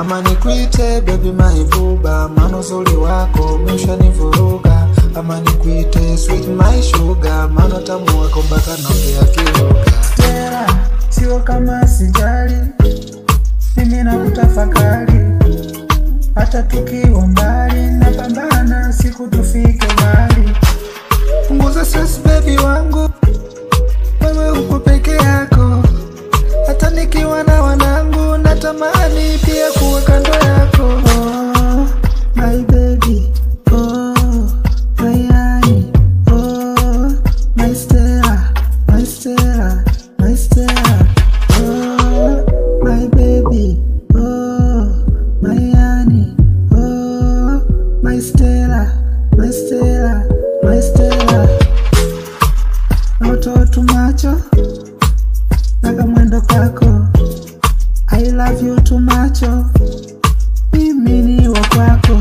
Ama nikuite baby maibuba, maana uzuri wako umeshanivuruga. Ama nikuite sweet my sugar, maana tamu wako mpaka naongea kiruga. Stella, sio kama sijali, mimi nakutafakari, hata tukiwa mbali napambana siku tufike mbali. Punguza stress baby wangu, wewe uko peke yako. Hata nikiwa na wanangu natamani pia kuwa kando yako. Oh, my baby, oh, my honey, oh, my Stella, my Stella, my Stella. Oh, my baby, oh, my honey, oh, my Stella, my Stella, my Stella. Oto macho naga mwendo kako, I love you too much, mimi ni wa kwako.